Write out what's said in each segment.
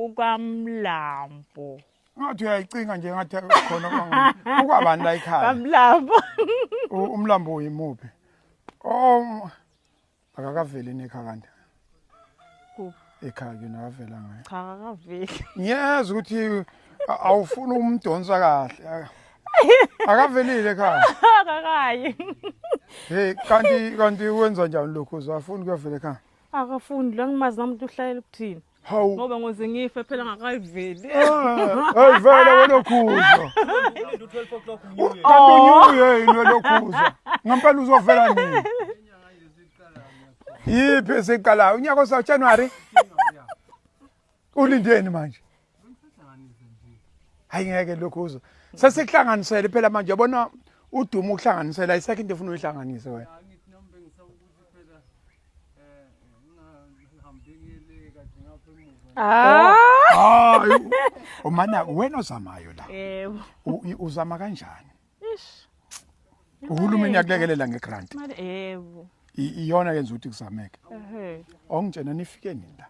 Kukamlambo. Ngathi uyayicinga nje ngathi khona ukwabani la ekhaya. Kamlambo. Umlambo uyimuphi? Oh akakaveli nekhaya kanti. Kuphi? Ekhaya kuyona akavela ngayo. Cha akakaveli. Ngiyeza ukuthi awufuni umdonsa kahle. Akavelile ekhaya. Akakayi. Hey kanti wenza njani lokhu uzafuna ukuyovela ekhaya? Akafundi la ngimazi nami ukuthi uhlalela ukuthini. Hawu. Ngoba ngoze ngife phela ngakayiveli. Hey vele welokhuza. U-12 o'clock New Year. Kanti unyuye yini welokhuza? Ngempela uzovela nini? Yiphi esiqalayo? Unyaka osawu January? Ulindeni manje? Hayi ngeke lokhu uzwa. Sesikuhlanganisele phela manje yabona udumo ukuhlanganisela ayisekho into efuna uyihlanganise wena. Angithi nami bengisaba ukuthi phela eh ngingahambi ngiyele kade ngapha emuva. Ah. Hayi umana wena ozamayo la. Yebo. Uzama kanjani? Ish. Uhulumeni yakulekelela ngegrant. Mali yebo. Iyona yenza ukuthi kuzameke. Ehhe. Ongitshena nifike nini la?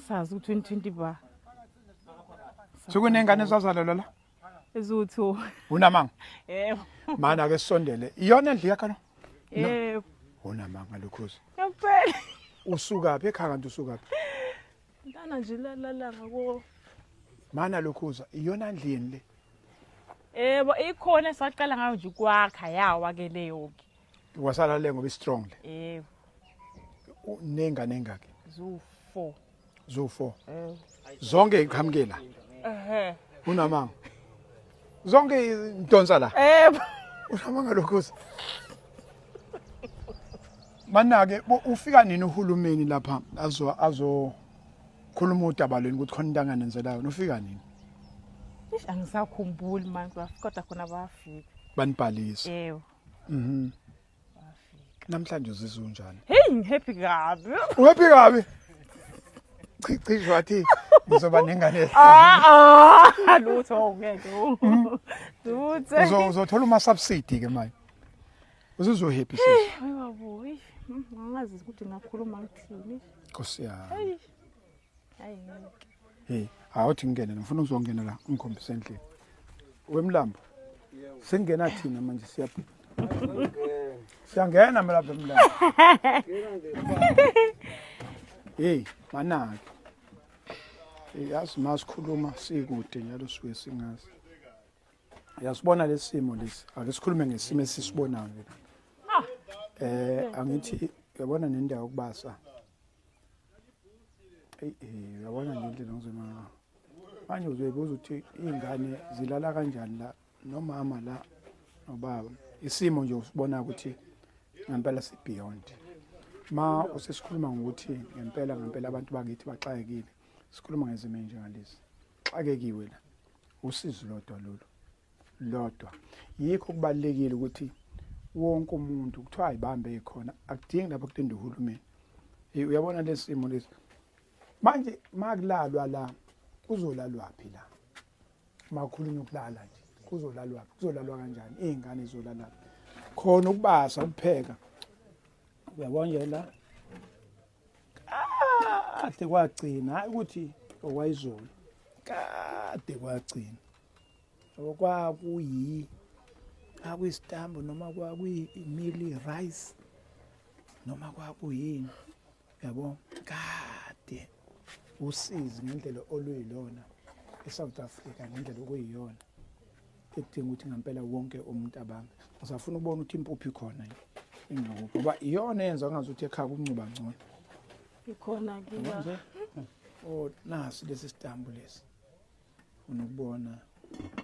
Sazi ukuthi 2020 ba. Sekunengane ezazalelwa la? Eziwu-2. Unamanga. Yebo. Mana ke sisondele. Iyona endlu yakho lo? Yebo. Unamanga lokhuza. Ngempela. Usukaphi ekhaya kanti usukaphi? Mntana nje la la la ngako. Mana lokhuza iyona ndlini le. Yebo ikhona esaqala ngayo nje ukwakha yawa ke leyo ke. Wasala le ngoba i-strong le. Yebo. Nengane engaki? Ziwu-4. Ziwu-4. Yebo. Zonke iqhamukela. Ehhe. Unamanga. Zonke idonsa la. Yebo. Unamanga lokhuza. Mana-ke ufika nini uhulumeni lapha azo khuluma udaba lweni ukuthi khona into anganenzela yona ufika nini? Ish angisakhumbuli manje kodwa khona bafika. Banibhalisa. Yebo. Namhlanje uzizwa unjani? Hey ngihappy kabi. Uhappy kabi? Cishe wathi ngizoba nengane. Ah ah lutho ngeke. Lutho. Uzothola uma subsidy ke manje. Uzuzwa happy sis. Hayi babo, eish, angazi ukuthi ngakhuluma ngithini. Nkosi yami. Hayi ngeke. Hey, awuthi ngingene ngifuna ukuzongena la ngikhombise endlini. Wemlambo. Singena thina manje siyaphi? Siyangena mina lapha emlambo. Hey, manake. Yazi masikhuluma sikude njalo suke singazi. Uyasibona lesimo lesi. Ake sikhulume ngesimo esisibonayo nje. Angithi uyabona nendawo yokubasa. Ey, uyabona nje indlela ngizoma. Manje uzoyibuza ukuthi iy'ngane zilala kanjani la nomama la nobaba. Isimo nje usibona ukuthi ngempela si beyond. Ma usesikhuluma ngokuthi ngempela ngempela abantu bakithi baxakekile. Sikhuluma ngezimo enjengalezi. Xakekiwe la. Usizi lodwa lolu. Lodwa. Yikho kubalekile ukuthi wonke umuntu kuthiwa ayibambe ikhona akudingi lapho kulinda uhulumeni. Hey uyabona lesimo lesi. Manje makulalwa la kuzolalwa phi la? Makhulunywa ukulala nje. Kuzolalwa phi? Kuzolalwa kanjani? Izingane zizolala. Khona ukubasa ukupheka. Uyabona nje la. Kade kwagcina hayi ukuthi okwayizolo. Kade kwagcina. Okwakuyi akuyisitambu noma kwakuyi-mealie rice noma kwakuyini yabo kade usizi ngendlela oluyilona eSouth Africa ngendlela okuyiyona ekudinga ukuthi ngempela wonke umuntu abambe. Ngisafuna ukubona ukuthi impuphu ikhona yini ingakuphi ngoba iyona eyenza ngazuthi ekhaya kuncuba ngcono. Ikhona ke. Nje oh nasi lesi sitambu lesi unokubona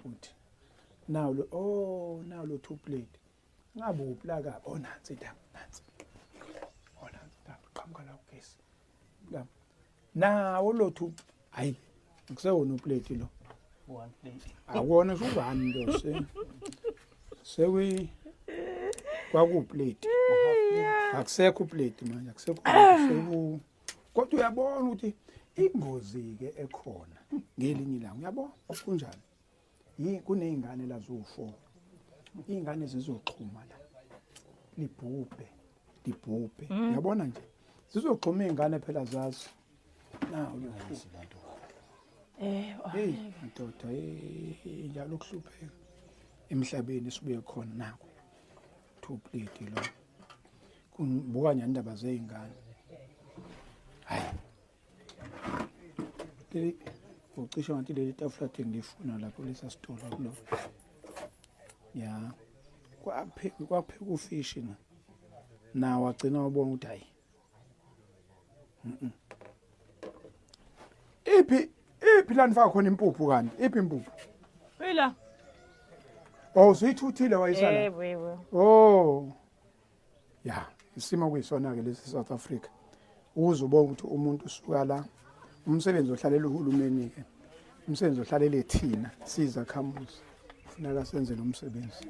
uthi nawu lo oh nawu lo two plate ngabe uplaka oh nansi indaba nansi oh nansi indaba qhamuka la ugesi la nawo lo two hayi kusewona uplate lo One plate. akuwona usubani lo se sekuyi kwakuplate akusekho uplate manje akusekho seku kodwa uyabona ukuthi ingozi ke ekhona ngelinye ilanga uyabona kunjani yi kunezingane la ziwu4 izingane zizoxhuma la libhubhe libhubhe uyabona nje zizoxhuma izingane phela zazi. Nawu lo. Eh, Hey madoda, hey njalo ukuhlupheka emhlabeni sibuye khona nako. Two plate lo. Kungibuka nje indaba zeyingane. Hayi. Leli ucishe ngathi leli tafula thi ngifuna lapho lesa sitolo kulo. Ya. Kwapheka kwapheka ufishi na. Nawo agcina wabona ukuthi hayi. Iphi iphi la nifaka khona impuphu kanti? Iphi impuphu? Ila. Oh, usuyithuthile wayisala. Yebo, yebo. Oh. Ya, isimo kuyisona ke lesi South Africa. Uze ubone ukuthi umuntu usuka la umsebenzi ohlalela uhulumeni ke. Umsebenzi ohlalele thina sizakhamuzi. Kufuneka senze lo msebenzi.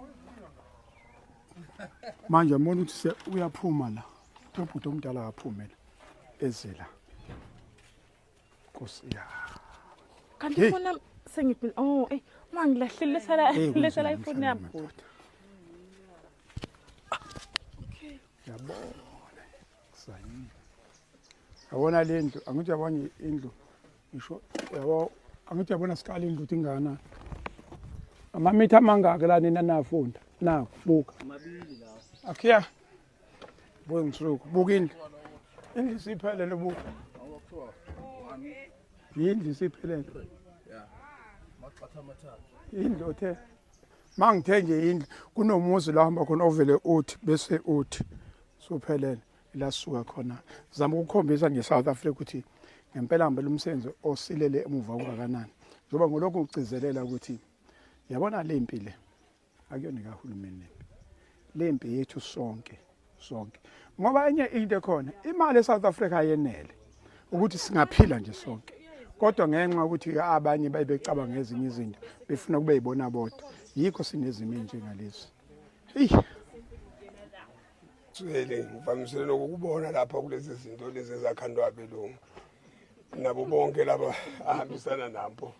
Manje uyabona ukuthi uyaphuma la. Ubhuti omdala akaphume la. Eze la. Nkosi ya. Kanti ifoni yami sengibhil oh eh uma ngilahlile lesala lesala ifoni yami. Okay. Yabona. Kusanyini. Yabona le ndlu, angithi yabona indlu. Ngisho yabo angithi yabona sikala indlu ukuthi ingakanani. Amamitha amangaki la nina nafunda? Naku buka. Mabili lawo. Akhiya. Buka ngisuku. Buka indlu. Indlu isiphelele buka. Indlu isiphelele. Maqatha amathathu. Indlu othe mangithe nje indlu kunomuzi la hamba khona ovele uthi bese uthi suphelele la suka khona. Zama ukukhombisa nje South Africa ukuthi ngempela ngempela umsebenzi osilele emuva ungakanani. Njengoba ngolokhu ngigcizelela ukuthi yabona le mpi le akuyona kahulumeni lempi. Lempi yethu sonke sonke. Ngoba enye into ekhona imali eSouth Africa ayenele ukuthi singaphila nje sonke. Kodwa ngenxa ukuthi abanye baye becabanga ezinye izinto befuna kube yibona bodwa. Yikho sinezimo ezinjengalezi. Hey. Swele ngivamisele nokukubona lapha kulezi zinto lezi ezakhandwa abelungu nabo bonke laba ahambisana nabo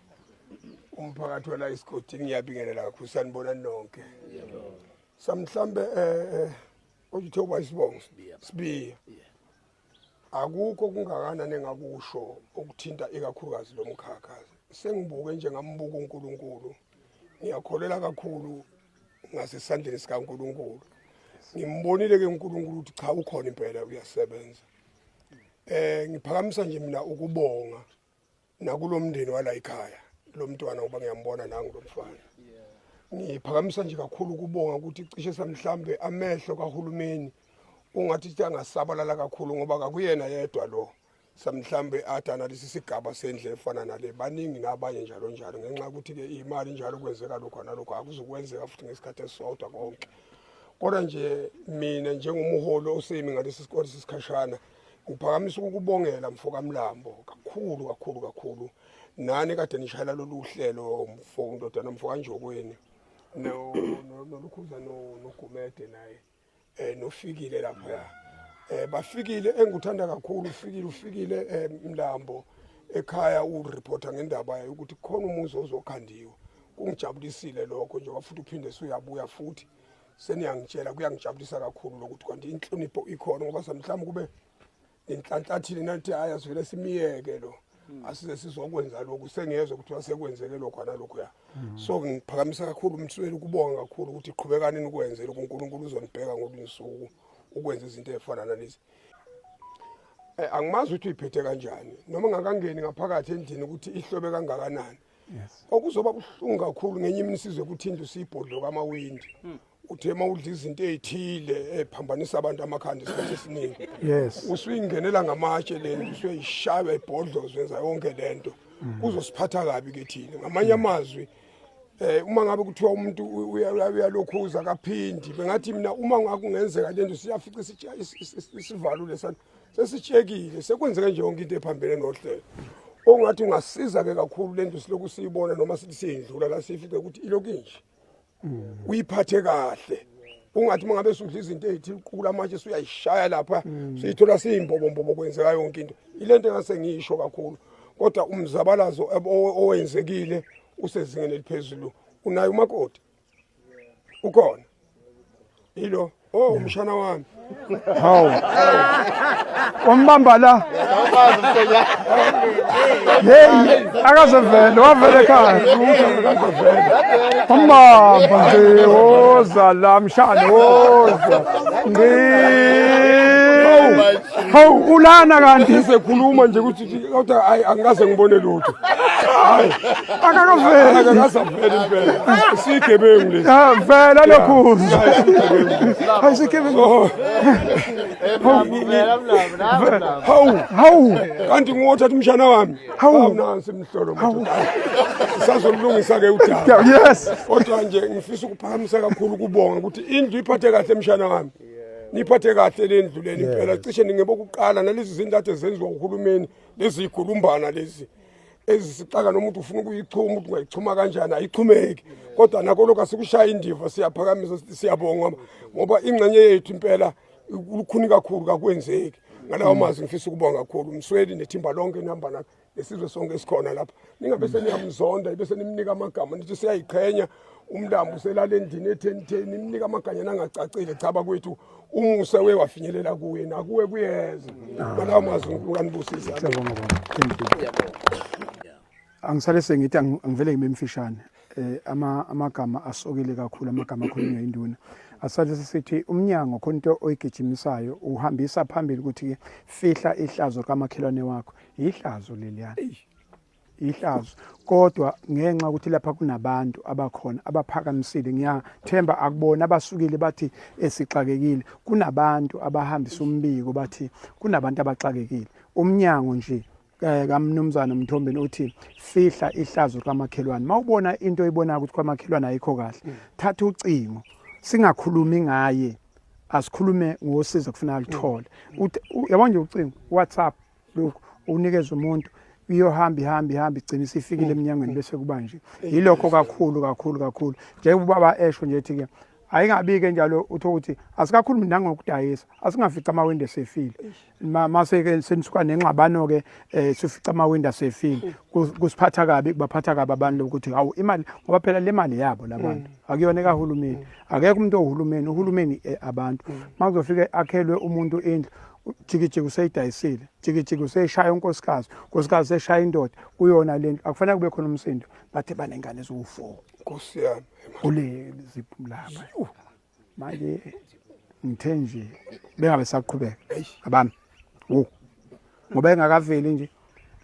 umphakathi wala esigodini ngiyabingelela kakhulu sanibona nonke samhlambe eh uthe uba isibongo sibiya akukho kungakanani engakusho okuthinta ikakhulukazi lo mkhakha sengibuke nje ngambuka uNkulunkulu ngiyakholela kakhulu ngasesandleni sikaNkulunkulu ngimbonile ke uNkulunkulu ukuthi cha ukhona impela uyasebenza eh ngiphakamisa nje mina ukubonga nakulomndeni wala ekhaya lo mntwana ngoba ngiyambona nangu lo mfana ngiphakamisa nje kakhulu ukubonga ukuthi cishe samhlambe amehlo kahulumeni ungathi angasabalala kakhulu ngoba kakuyena yedwa lo samhlambe adana lesi sigaba sendle efana nale baningi nabanye njalo njalo ngenxa yokuthi ke imali njalo kwenzeka lokho nalokho akuzukwenzeka futhi ngesikhathi esisodwa konke kodwa nje mina njengomholi osemi ngalesi sikole sisikhashana ngiphakamisa ukukubongela mfo kaMlambo kakhulu kakhulu kakhulu nani kade nishayela lolu hlelo mfo ndodana mfo kaNjokweni nolukhuza noGumede naye eh nofikile lapha eh bafikile engikuthanda kakhulu ufikile ufikile eh, Mlambo ekhaya ureporter ngendaba yokuthi khona umuzi ozokhandiwa kungijabulisile lokho njengoba futhi uphinde suyabuya futhi seniyangitshela kuyangijabulisa kakhulu lokuthi kanti inhlonipho ikhona ngoba mhlawumbe kube nenhlanhlathile nathi hayi asivele simiyeke lo asize sizokwenza lokhu sengiyezwa ukuthi sekwenzeke lokho nalokhu ya so ngiphakamisa kakhulu umsweli ukubonga kakhulu ukuthi qhubekani nikwenze lokhu uNkulunkulu uzonibheka ngolunye usuku ukwenza izinto ezifana nalezi. Eh, angimazi ukuthi uyiphethe kanjani noma ngakangeni ngaphakathi endlini ukuthi ihlobe kangakanani. Yes. Okuzoba buhlungu kakhulu ngenye imini sizwe ukuthi indlu siyibhodlo kamawindi. Uthe uma udla izinto ezithile ephambanisa abantu amakhanda isikhathi esiningi. Yes. Usuyingenela ngamatshe le ndlu usuyishaya ibhodlozo wenza yonke lento. Kuzosiphatha kabi ke thina. Ngamanye amazwi eh uma ngabe kuthiwa umuntu uyalokhuza kaphindi bengathi mina uma ngakungenzeka lento siyafica isivalo lesana sesitshekile sekwenzeke nje yonke into ephambene nohlelo ongathi ungasiza ke kakhulu lento silokhu siyibona noma sithi siyindlula la sifice ukuthi ilokhu inje uyiphathe kahle ungathi uma ngabe sudla izinto ezithi uqula manje suyayishaya lapha siyithola siyimbobombobo kwenzeka yonke into ilento engase ngiyisho kakhulu kodwa umzabalazo owenzekile usezingeni eliphezulu unaye umakoti ukhona yilo oh umshana wami. Hawu. Wambamba la. Hey, akazovela, wavela ekhaya. Wambamba nje, woza la mshana, woza. Ngci. Hawu, ulana kanti. Sekhuluma nje ukuthi kodwa hayi angikaze ngibone lutho. Hayi, Akakaveli. akakasaveli impela. Sigebengu lesi. Ah, vela lokhu. Hayi sigebengu. Hawu, Hawu. kanti ngiwothatha umshana wami. Hawu. Nansi imhlolo madoda. Sazolungisa ke udaba. Yes. Kodwa nje ngifisa ukuphakamisa kakhulu ukubonga ukuthi indlu iphathe kahle mshana wami. Niphathe kahle le ndlu leni impela cishe ningebokuqala nalezi zinto ade zenziwa uhulumeni lezi igulumbana lezi ezisixaka noma uthi ufuna ukuyichuma ukuthi ungayichuma kanjani ayichumeki kodwa nako lokhu asikushaya indiva siyaphakamisa sithi siyabonga ngoba ingxenye yethu impela lukhuni kakhulu kakwenzeki ngalawo mazwi ngifisa ukubonga kakhulu umsweli nethimba lonke nihamba nalo nesizwe sonke esikhona lapha ningabe seniyamzonda ibe senimnika amagama nithi siyayiqhenya umlambo uselala endlini etheni theni nimnika amaganyana angacacile cha bakwethu umusa we wafinyelela kuye nakuwe kuyeza ngalawo mazwi uNkulunkulu anibusise. Siyabonga baba. Thank you. Angisale sengithi angivele ngibe mfishane. Ama amagama asokile kakhulu amagama akhulunywa induna. Asale sesithi umnyango khona into oyigijimisayo uhambisa phambili ukuthi ke fihla ihlazo kamakhelwane wakho. Ihlazo leliyana. Ihlazo kodwa ngenxa ukuthi lapha kunabantu abakhona abaphakamisile ngiyathemba akubona abasukile bathi esixakekile kunabantu abahambisa umbiko bathi kunabantu abaxakekile umnyango nje kamnumzana Mthombeni uthi fihla ihlazo kamakhelwane mawubona into oyibona ukuthi kwamakhelwane ayikho kahle thatha ucingo singakhulumi ngaye asikhulume ngosizo kufanele alithole yabona nje ucingo WhatsApp lokhu unikeza umuntu iyohamba ihamba ihamba igcina isifikile eminyangweni bese kuba nje yilokho kakhulu kakhulu kakhulu njengoba ubaba esho nje ethi ke ayingabike njalo utho ukuthi asikakhulumi nangokudayisa asingafica amawindi esefile mase ke senisuka nengxabano ke sifica amawindi asefile kusiphatha kabi kubaphatha kabi abantu ukuthi hawu imali ngoba phela le mali yabo labantu akuyona ekahulumeni akekho umuntu ohulumeni uhulumeni abantu makuzofika akhelwe umuntu indlu jikijiki useyidayisile jikijiki useyishaya unkosikazi unkosikazi useshaya indoda kuyona lento akufanele kube khona umsindo bathe banengane eziwu-4 Nkosi yami kule ziphu lapha manje ngithe nje bengabe saqhubeka abami wo ngoba engakaveli nje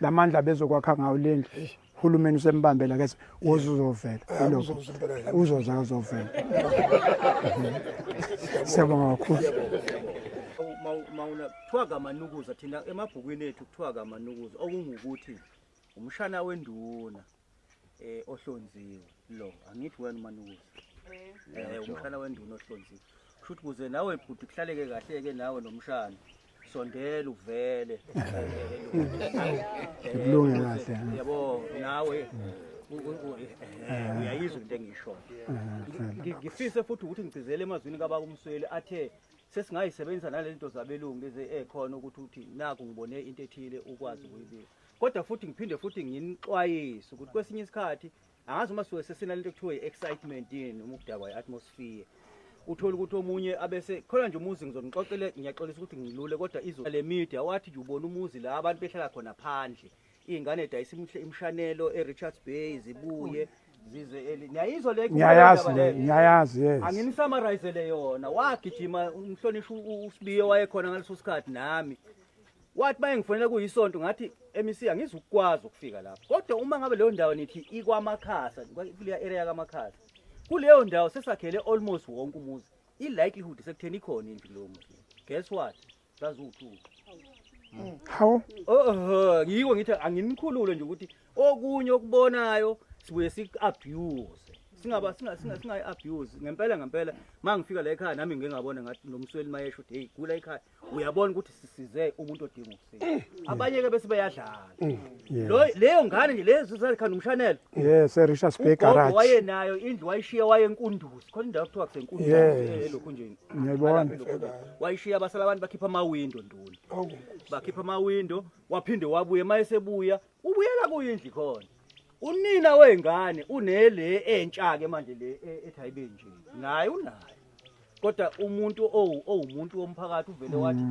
lamandla bezokwakha ngawo lendlu uhulumeni usembambela ke woze uzovela yilokho uzoza uzovela siyabonga kakhulu mawuna kuthiwa kamanukuza thina emabhukwini ethu kuthiwa kamanukuza okungukuthi umshana wenduna ohlonziwe lo angithi wena umanukuza umshana wenduna ohlonziwe kusho ukuthi kuze nawe bhuti kuhlaleke kahle ke nawe nomshana sondela uvele Kulunge kahle. Yabo nawe uyayizwa into engishoyo. Ngifise futhi ukuthi ngigcizele emazwini kababa uMsweli athe sesingayisebenzisa nalento zabelungu lezi ekhona ukuthi uthi naku ngibone into ethile ukwazi ukuyibika. Kodwa futhi ngiphinde futhi nginixwayise ukuthi kwesinye isikhathi angazi uma suke sesinalento ekuthiwa i-excitement yini noma ukudakwa i-atmosphere uthola ukuthi omunye abese khona nje umuzi ngizonixoxele ngiyaxolisa ukuthi ngilule kodwa izo le media wathi nje ubona umuzi la abantu behlala khona phandle iy'ngane dayisa imshanelo e-Richards Bay zibuye zize niyayizwa le ngiyayazi le ngiyayazi yes anginisummarize yona wagijima umhlonishwa uSibiye wayekhona ngaleso sikhathi nami wathi bayengifonela kuyisonto ngathi MEC angizukwazi ukufika lapho kodwa uma ngabe leyo ndawo nithi ikwamakhasa kuleya area kaMakhasa kuleyo ndawo sesakhele almost wonke umuzi i-likelihood sekutheni ikhona indlu kulowo muzi guess what zaziwu-two Hawu oh ngiko ngithi anginikhulule nje ukuthi okunye okubonayo sibuye siku-abuse singaba singayi-abuse ngempela ngempela uma ngifika la ekhaya nami ngike ngabona ngathi nomsweli mayesho ukuthi heyi gula ekhaya uyabona ukuthi sisize umuntu odinga ukusiza abanye ke bese bayadlala lo leyo ngane nje lezo zakhanda umshanelo yes eRichards Bay ugogo garage wayenayo indlu wayishiya wayenkunduzi khona indawo kuthiwa kusenkunduzi Yes. elokhu nje Ngiyayibona. wayishiya basala abantu bakhipha amawindo nduna bakhipha amawindo waphinde wabuya uma esebuya ubuyela kuyindlu khona unina wengane unele entsha ke manje le ethi ayibe nje naye unayo Kodwa umuntu owumuntu womphakathi uvele wathi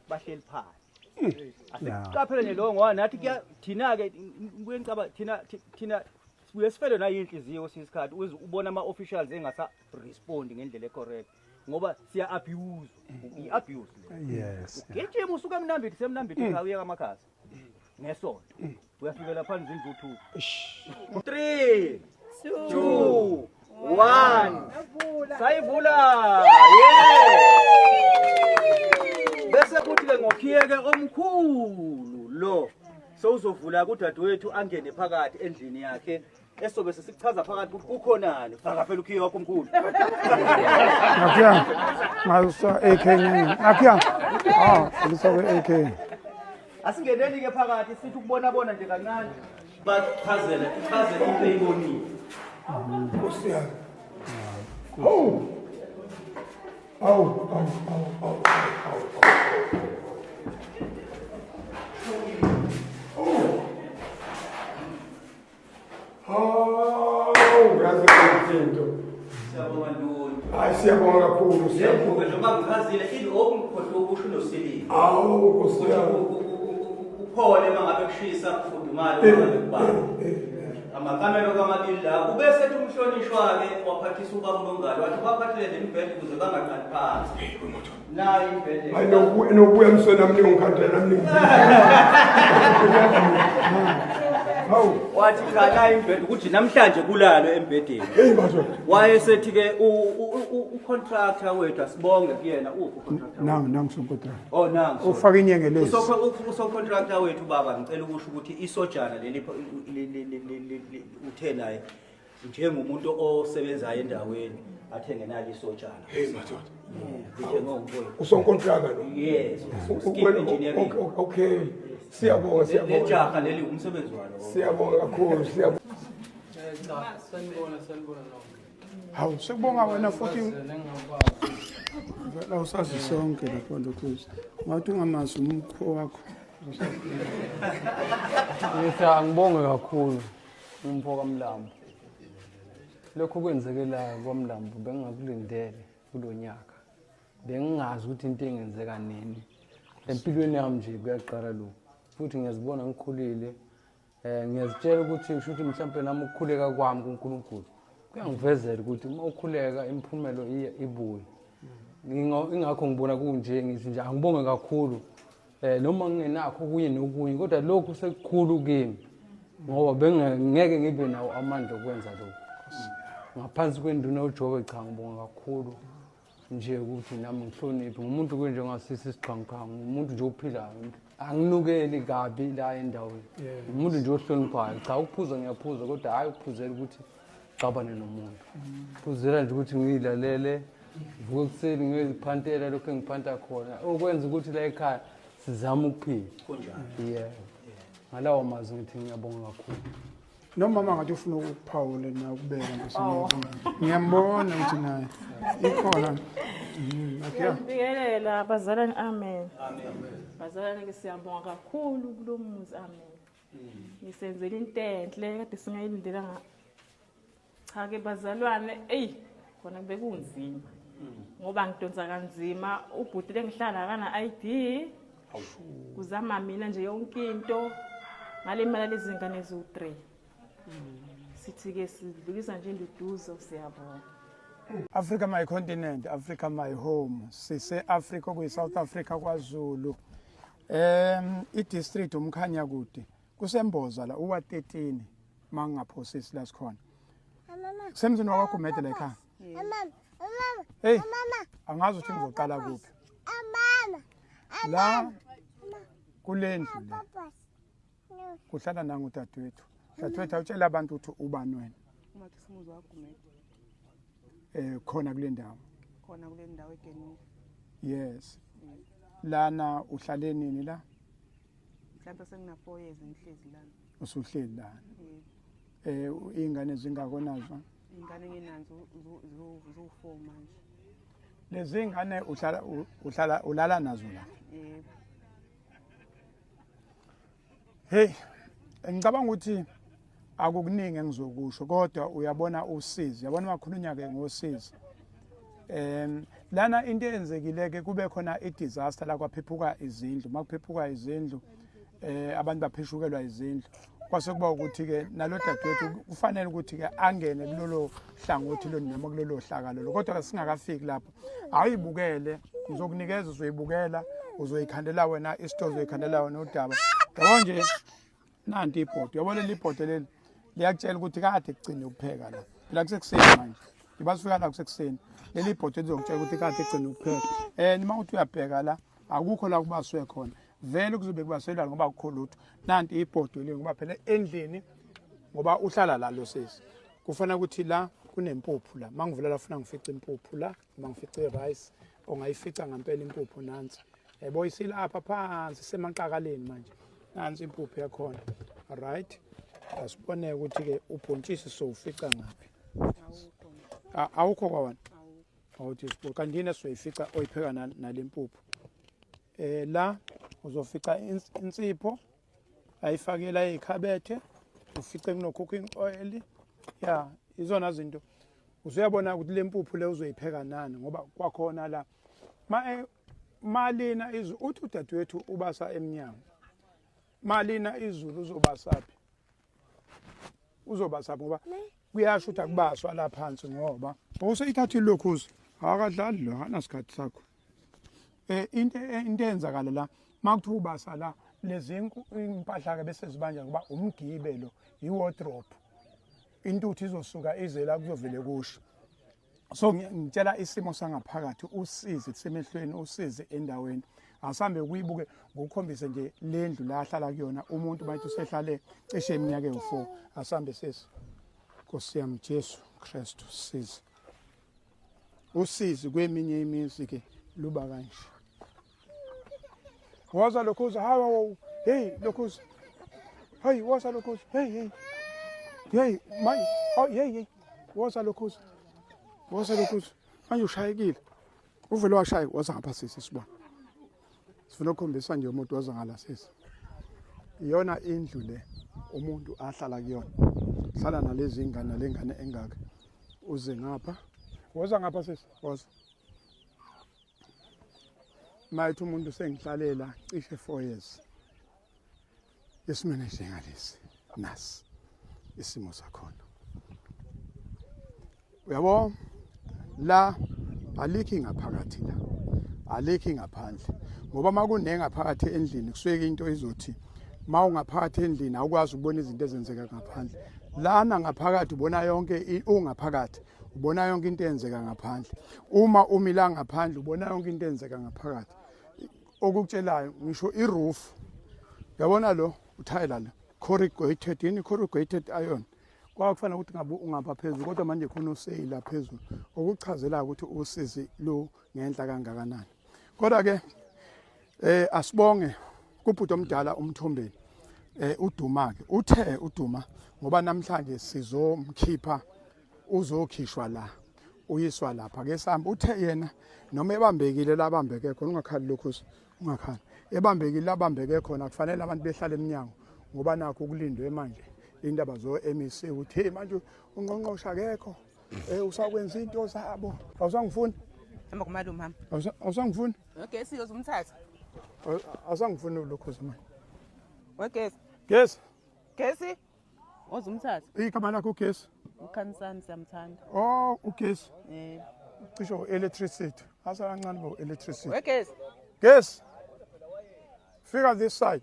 bahleli phansi. Asiqaphele nje lokho ngoba nathi kuya thina-ke ngibuye ngicaba thina thina sibuye sifelwe nayinhliziyo kwesinye isikhathi uze ubona ama-officials engasa-respondi ngendlela e-correct ngoba siya-abuse i-abuse le. Ugijima usuka eMnambithi semnambithi cha uye kaMakhasa ngesonto uyafika lapha izindlu 2 3 2 1 sayivula. Yeah, bese kuthi ke ngokhiyeke omkhulu lo sewuzovula kudadewethu angene phakathi endlini yakhe esobe sesichaza phakathi ukuthi kukhonani. Faka phela ukhiye wakho omkhulu. Nakhuya ngasusa AK ngenye. Nakhuya. Ah, ulisa kwe AK. Asingeneni ke phakathi sithi ukubona bona nje kancane bachazele ichazele into eyibonile. Nkosi yami. Hawu. Hawu, hawu, hawu, hawu, hawu, hawu. Hawu, yazi into. Siyabonga Ntuli. Hayi, siyabonga kakhulu, siyabonga. Njengoba noma ngichazile into okungikhohlwe ukusho nosilile. Hawu, Nkosi yami. Uphole uma ngabe kushisa, kufudumale uma ngabe kubanda. Amakamelo kamabili la ubese ethi umhlonishwa-ke waphathisa ubaba uNongalo wathi baphathele nemibhede ukuze bangaqali phansi. Nayo imibhede. Hayi, nokubuya msweni amningi ngikhandela amningi. Hawu, Wathi cha, nayo imibhede ukuthi namhlanje kulalwe embhedeni. Hey madoda. Wayesethi-ke u-contractor wethu asibonge kuyena uphi u-contractor? Nangu nangu sonkotra. Oh, nangu. Ufaka inyengelezi. Usocontractor wethu baba, ngicela ukusho ukuthi isojana leli uthe naye njengomuntu osebenzayo endaweni athenge nalo isojana. Hey madoda. Lithengwe umfowethu. Usonkontraka lo. Yes, Skip Engineering. Okay. Siyabonga, siyabonga. Lejaha leli umsebenzi walo. Siyabonga kakhulu, siyabonga. Cha, sanibona, sanibona nonke. Hawu, sekubonga wena futhi. Nengingakwazi. Vela usazi sonke lapho lokhu. Ngathi ungamazi umkho wakho. Ngithi angibonge kakhulu umfo kaMlambo. Lokhu kwenzekelayo kwaMlambo bengingakulindele kulo nyaka. Bengingazi ukuthi into engenzeka nini. Empilweni yami nje kuyaqala lokhu. Futhi ngiyazibona ngikhulile. Ngiyazitshela ukuthi kusho ukuthi mhlawumbe nami ukukhuleka kwami kuNkulunkulu kuyangivezela ukuthi uma ukhuleka imiphumelo iye ibuye. Ingakho ngibona kunje, ngithi nje angibonge kakhulu. Noma ngingenakho okunye nokunye kodwa lokhu sekukhulu kimi ngoba bengeke ngibe nawo amandla okwenza lokhu. Ngaphansi kwenduna uJobe, cha, ngibonga kakhulu nje ukuthi nami ngihloniphe ngumuntu kunjengasisi isiqhangiqhangi, umuntu nje ophilayo, anginukeli kabi la endaweni, umuntu nje ohloniphayo. Cha, ukuphuza ngiyaphuza kodwa hhayi ukuphuzela ukuthi xabane nomuntu, phuzela nje ukuthi ngiyilalele, ngivuke ekuseni ngiyoziphantela lokhu engiphanta khona okwenza ukuthi la ekhaya sizame ukuphila. Kunjalo. Yebo, ngalawo mazwi ngithi ngiyabonga kakhulu. Nomama ngathi ufuna ukuphawula na ukubeka nje. Ngiyambona ukuthi naye ikhona. Okay. Ngiyabingelela bazalwane, amen. Bazalwane ke siyabonga kakhulu kulo muzi, amen. Nisenzele into enhle kade singayilindelanga. Cha ke bazalwane, eyi khona bekunzima. Ngoba ngidonsa kanzima, ubhuti lengihlala akana ID. Kuzama mina nje yonke into ngale mali lezi ngane eziwu-3. Sithi ke sidlulisa nje induduzo, siyabonga. Africa my continent, Africa my home. Sise Africa kuyi South Africa kwaZulu. I-district uMkhanyakude. Kusemboza la uwa 13 mangingaphosisi la sikhona. Semzini wakwaGumede la ekhaya. Hey, angazi ukuthi ngizoqala kuphi. La kulendlu le kuhlala nangu udadewethu. Dadewethu, awutshela abantu ukuthi ubani wena. Umathi simuzi waGumede. Khona kule ndawo. Khona kule ndawo eGenuka. Yes. Lana uhlale nini la? Mhlawumbe sengina 4 years ngihlezi lana. Usuhleli lana. Yebo. Ingane zingako nazo? Ingane nginazo zu4 manje. Lezi ingane uhlala ulala nazo la? Yebo. Hey, ngicabanga ukuthi akukuningi engizokusho kodwa uyabona usizi, uyabona makhulunywa ke ngosizi. Lana into eyenzekile ke kube khona i-disaster la kwaphephuka izindlu. Makuphephuka izindlu abantu bapheshukelwa izindlu. Kwase kuba ukuthi ke nalo dadewethu kufanele ukuthi ke angene kulolo hlangothi lo noma kulolo hlaka lolo. Kodwa singakafiki lapho. Awuyibukele, ngizokunikeza uzoyibukela, uzoyikhandela wena isitozi, uzoyikhandela wena udaba. Yabo nje nanti ibhodo, yabo leli ibhodo leli liyakutshela ukuthi kade kugcine ukupheka la. Phela kusekuseni manje. Ngiba sifika la kusekuseni. Leli ibhodo lizokutshela ukuthi kade kugcine ukupheka. Nima uthi uyabheka la akukho la kubaswe khona. Vele kuzobe kubaselwa ngoba akukho lutho. Nanti ibhodo leli ngoba phela endlini ngoba uhlala la lo sisi. Kufanele ukuthi la kunempuphu la. Mangivula la funa ngifice impuphu la, noma ngifice rice ongayifica ngempela impuphu nansi. Yebo isilapha phansi semaqakaleni manje. Nansi impuphu yakhona. Right? Asibone ukuthi ke ubhontshisi sowufica ngaphi. Awukho kwawana. Awuthi sibuka kanti yini esizoyifica oyipheka nalempuphu. La uzofica insipho ayifakela ikhabethe, ufice kuno cooking oil. Ya, izona zinto. Usuyabona ukuthi le mpuphu le uzoyipheka nani ngoba kwakhona la malina izulu uthi udadewethu ubasa emnyango. Malina izulu uzobasaphi? Uzobasaphi ngoba kuyasho ukuthi akubaswa la phansi ngoba useyithatha ilokhuza akadlali lo akanasikhathi sakho. Into eyenzakala la makuthiwa ubasa la lezi impahla ke bese zibanja ngoba umgibe lo i-wardrobe intuthu izosuka ize la kuzovele kusho. So ngitshela isimo sangaphakathi usizi kusemehlweni usizi endaweni. Asambe kuyibuke ngokukhombise nje le ndlu la ahlala kuyona umuntu bathi usehlale cishe iminyaka ewu4. Asambe sisi. Nkosi yami Jesu Kristu sizi. Usizi kweminye imizi ke luba kanje. Woza lokhuza hawa hey lokhuza. Hey woza lokhuza hey hey. Hey mai oh hey hey. Woza lokhuza. Woza lokhuza. Manje ushayekile. Uvele washaya woza ngapha sisi sibona. Sifuna ukukhombisa nje umuntu woza ngala sisi. Iyona indlu le umuntu ahlala kuyona. Hlala nalezi ingane nalengane engaka. Uze ngapha. Woza ngapha sisi. Woza. Mayithi umuntu sengihlalela cishe 4 years. Esimene njengalesi nasi isimo sakhona. Uyabo la alikho ingaphakathi la. Alikho ingaphandle. Ngoba makunengaphakathi endlini kusuke into izothi mawungaphakathi endlini awukwazi ukubona izinto ezenzeka ngaphandle. Lana ngaphakathi ubona yonke ungaphakathi ubona yonke into eyenzeka ngaphandle. Uma umi la ngaphandle ubona yonke into eyenzeka ngaphakathi. Okukutshelayo ngisho iroof. Uyabona lo uthayela lo corrugated yini corrugated iron. Kwakufanele ukuthi ngabe ungapha phezulu kodwa manje khona useyila phezulu okuchazela ukuthi usizi lo ngenhla kangakanani. Kodwa ke asibonge kubhuti omdala uMthombeni uDuma ke uthe uDuma ngoba namhlanje sizomkhipha uzokhishwa la uyiswa lapha ke sihamba uthe yena noma ebambekile labambeke khona ungakhali lokhu ungakhali ebambekile labambeke khona kufanele abantu behlale eminyango ngoba nakho ukulindwe manje indaba zo MEC uthi hey manje ungqongqosha akekho usakwenza into zabo awusangifuni hamba kumalume hamba awusangifuni wegesi uyozumthatha awusangifuni lokho manje wegesi gesi gesi ozumthatha igama lakho ugesi uKhanisani siyamthanda oh ugesi cisho electricity asa kancane bo electricity wegesi gesi fika this side.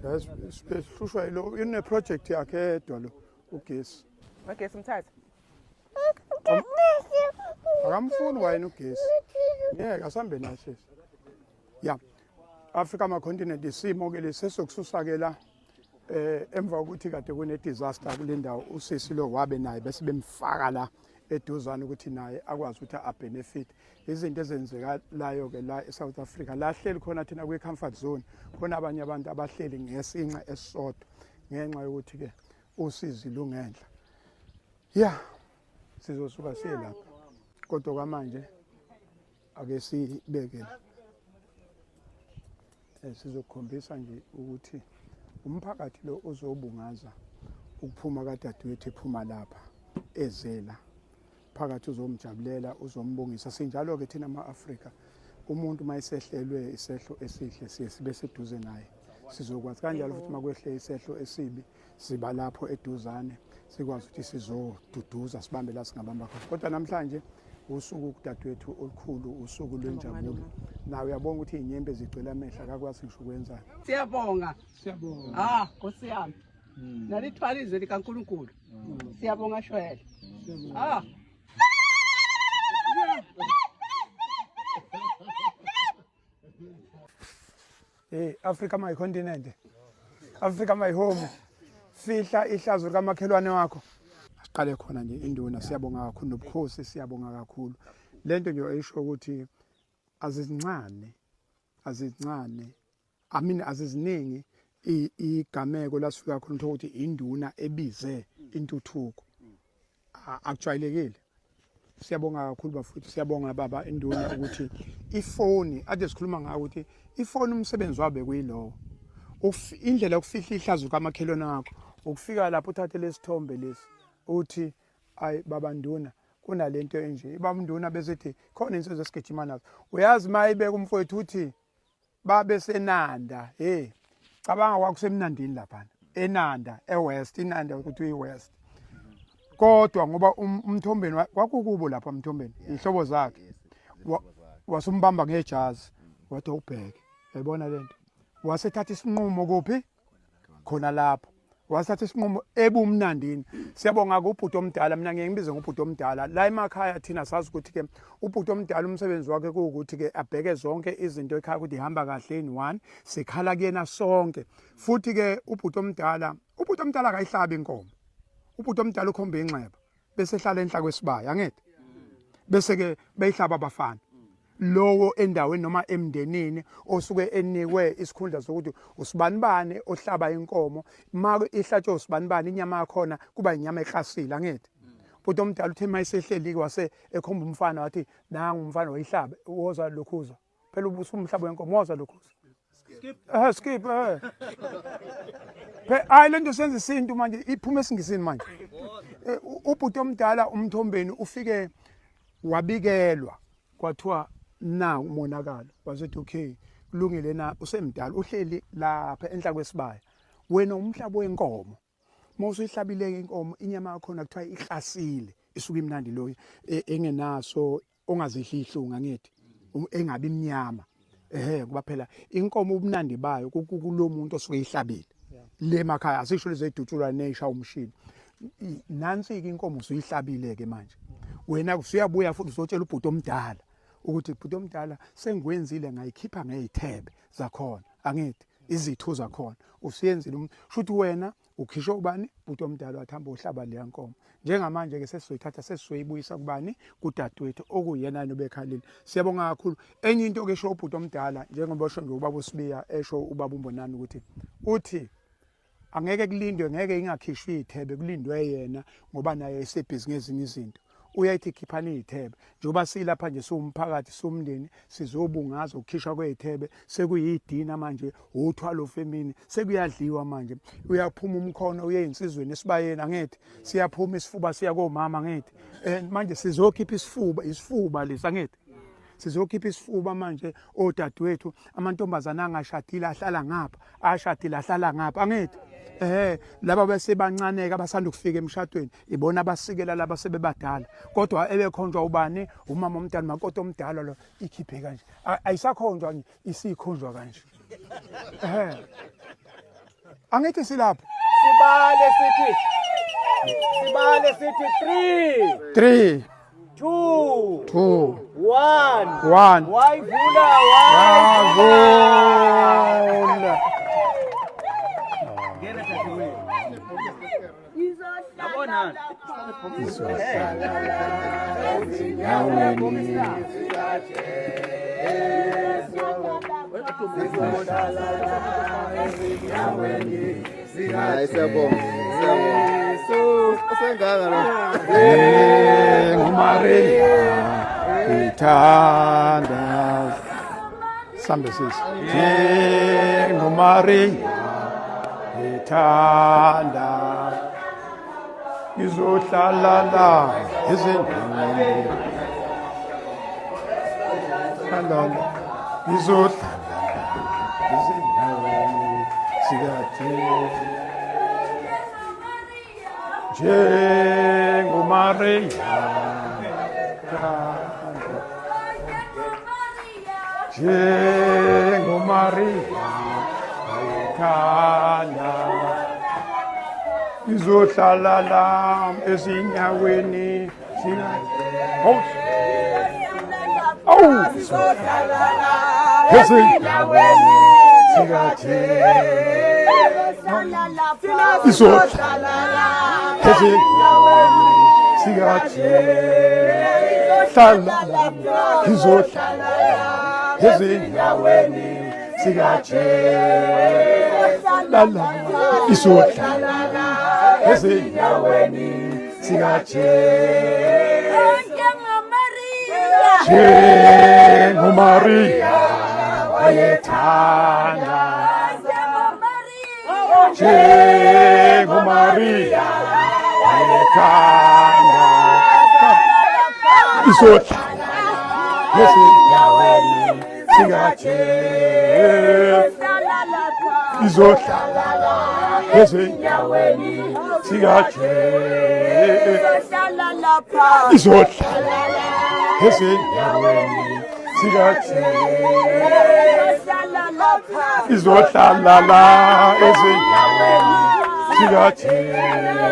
Yes, sihlushwa yilo ine project yakhe yedwa lo ugesi. Wegesi mthatha. Akamfuni wayena ugesi. Ngeke asambe naye sisi. Ya. Africa ma continent isimo ke lesesokususa ke la emva kokuthi kade kune disaster kule ndawo usisi lo wabe naye bese bemfaka la eduzane ukuthi naye akwazi ukuthi a benefit izinto ezenzekalayo ke la eSouth Africa la hleli khona thina kwi comfort zone khona abanye abantu abahleli ngesinqa esisodwa ngenxa yokuthi ke usizi lungenhla. Ya sizosuka siye lapha kodwa kwamanje ake sibeke la sizokukhombisa nje ukuthi umphakathi lo uzobungaza ukuphuma kadadewethu ephuma lapha ezela. Umphakathi uzomjabulela, uzombongisa. Sinjalo-ke thina ama-Afrika, umuntu uma esehlelwe isehlo esihle siye sibe seduze naye, sizokwazi kanjalo futhi uma kwehle isehlo esibi siba lapho eduzane, sikwazi ukuthi sizoduduza, sibambe la singabamba khona. Kodwa namhlanje usuku kudadewethu olukhulu, usuku lwenjabulo. Nawe uyabona ukuthi iy'nyembezi zigcwele amehlo, akakwazi ngisho ukwenzani. Siyabonga. Siyabonga. Ah, Nkosi yami. Nalithwala izwi likaNkulunkulu. Siyabonga shwele. Ah. Hey, Africa my continent. Africa my home. Fihla ihlazo likamakhelwane wakho. Asiqale khona nje induna, siyabonga kakhulu nobukhosi, siyabonga kakhulu. Lento nje esho ukuthi azizincane, azizincane. I mean aziziningi igameko lasifika khona uthola ukuthi induna ebize intuthuko. Akujwayelekile. Siyabonga kakhulu bafowethu, siyabonga baba induna ukuthi ifoni ade sikhuluma ngayo ukuthi ifoni umsebenzi wabe kuyilowo. Indlela yokufihla ihlazo kamakhelwane wakho ukufika lapho uthathe lesithombe lesi uthi ayi baba nduna kunalento enje. Ibaba nduna bese khona insizwa esigijima nazo. Uyazi mayibeka umfowethu uthi babesenanda hey cabanga kwakusemnandini laphana enanda eWest, inanda ukuthi uyiWest, kodwa ngoba umthombeni kwakukubo lapha umthombeni ihlobo zakhe wasumbamba ngejazi wathi ubheke yayibona lento, wasethatha isinqumo kuphi khona lapho, wasathatha isinqumo ebumnandini. Siyabonga kubhuti omdala, mina ngeke ngibize ngobhuti omdala la emakhaya. Thina sazi ukuthi ke ubhuti omdala umsebenzi wakhe kuwukuthi ke abheke zonke izinto ekhaya ukuthi ihamba kahle in one, sikhala kuyena sonke. Futhi ke ubhuti omdala, ubhuti omdala akayihlabi inkomo, ubhuti omdala ukhomba inxeba bese ehlala enhla kwesibaya, angithi bese ke beyihlaba abafana lowo endaweni noma emndenini osuke enikwe isikhundla sokuthi usibanibani ohlaba inkomo. Ma ihlatshwe usibanibani inyama yakhona kuba inyama eklasile, angithi bhuti omdala uthe mayisehleli wase ekhomba umfana wathi nangu umfana wayihlaba, woza lokhuza phela ubusumhlaba wenkomo, woza lokhuza. Skip. Skip. Phe ayi lento senza isintu manje iphuma esingisini manje. Ubhuti omdala umthombeni ufike wabikelwa kwathiwa na umonakalo, wasethi okay kulungile na, usemdala uhleli lapha enhla kwesibaya, wena umhlaba wenkomo uma usuyihlabile inkomo inyama yakhona kuthiwa ihlasile, isuke imnandi loyo engenaso ongazidli ihlunga, ngithi engabi mnyama, ehe, kuba phela inkomo ubunandi bayo kulo muntu osuke ihlabile le makhaya, asisho lezi edutshulwa nesha umshini. Nansi ke inkomo usuyihlabile ke manje, wena usuyabuya futhi uzotshela ubhuti omdala ukuthi bhuti omdala sengikwenzile, ngayikhipha ngezithebe zakhona, angithi izithu zakhona usuyenzile, shuthi wena ukhishwe ubani, bhuti omdala wathi hamba uhlaba leya nkomo. Njengamanje ke sesizoyithatha sesizoyibuyisa kubani, kudadewethu okuyena nobekhalile. Siyabonga kakhulu. Enye into ke esho ubhuti omdala njengoba esho nje ubaba uSibiya, esho ubaba uMbonani ukuthi uthi angeke kulindwe, ngeke ingakhishwa iy'thebe kulindwe yena ngoba naye esebhizi ngezinye izinto. Uyayithi khiphani iy'thebe njengoba silapha nje siwumphakathi siwumndeni sizobungaza ukukhishwa kwey'thebe, sekuyidina manje, uthwalo femini sekuyadliwa manje, uyaphuma umkhono uye ey'nsizweni esibayeni, angithi siyaphuma isifuba siya komama, angithi manje sizokhipha isifuba, isifuba lesi, angithi sizokhipha isifuba manje odadewethu, amantombazana angashadile ahlala ngapha, ashadile ahlala ngapha, angithi laba besebancaneka abasanda ukufika emshadweni ibona abasikela laba sebebadala, kodwa ebekhonjwa ubani, umama omdala, makoti omdala lo, ikhiphe kanje, ayisakhonjwa nje, isikhonjwa kanje, angithi silapho. Sibale sithi, sibale sithi 3 3 2 2 1 1. Wayivula. Wavula. Ngena dadewethu. Yabona. Ezinyaweni. Hayi siyabonga. Siyabonga. Usengaka lo. NguMaria ithandaza. Sambe sisi. NguMaria ithandaza. Ngizohlala la ezindaweni. Hlala la. Ngizohlala la ezindaweni zikaJesu. NjengoMariya. NjengoMariya ayethanda. Ngizohlala la ezinyaweni zika Awu! Ezinyaweni zikaJesu. Izohlala ezinyaweni zikaJesu. Hlala ngizohlala ezinyaweni zikaJesu. Lala izohlala ezinyaweni zikaJesu. NjengoMariya wayethanda. NjengoMariya wayethanda. Izohlala ezinyaweni zikaJesu. Izohlala ezinyaweni zikaJesu. Izohlala ezinyaweni zikaJesu. Izohlala la ezinyaweni zikaJesu.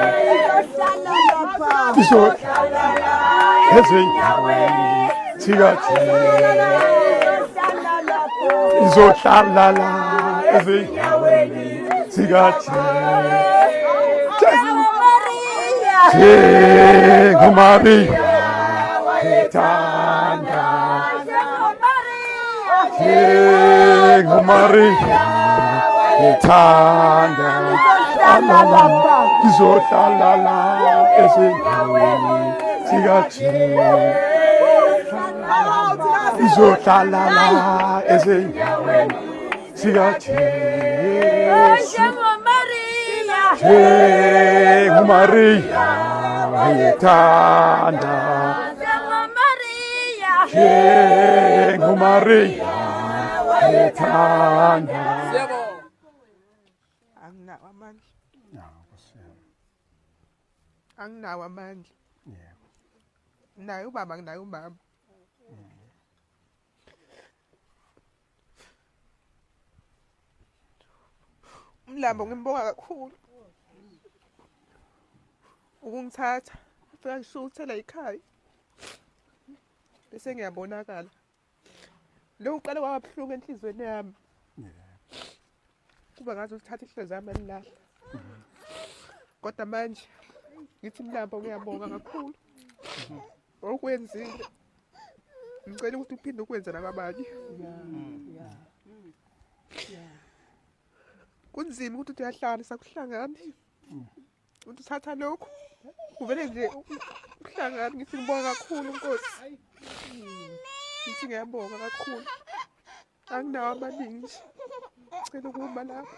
Izohlala ezinyaweni zikaJesu. Izohlala la ezinyaweni zikaJesu. NjengoMariya wayethanda. NjengoMariya wayethanda. Hlala ngizohlala la ezinyaweni zikaJesu. Izohlala la ezinyaweni zikaJesu. NjengoMariya wayethanda. NjengoMariya wayethanda. Anginawo amandla. Anginawo amandla. Yebo. Naye ubaba nginaye umama. Umlambo ngimbonga kakhulu. Ukungithatha afika ngishuthela ekhaya. Bese ngiyabonakala. Lokhu kuqale kwaba buhlungu enhliziyweni yami. Kuba ngathi uthatha ihliziyo yami alilahla. Kodwa manje ngithi Mlambo ngiyabonga kakhulu. Okwenzile. Ngicela ukuthi uphinde ukwenze nakwabanye. Kunzima ukuthi uthi uyahlangana sakuhlangani. Uthi uthatha lokhu kuvele nje ukuhlangana ngithi ngibonga kakhulu Nkosi. Ngithi ngiyabonga kakhulu. Anginawo amaningi nje. Cela ukuma lapho.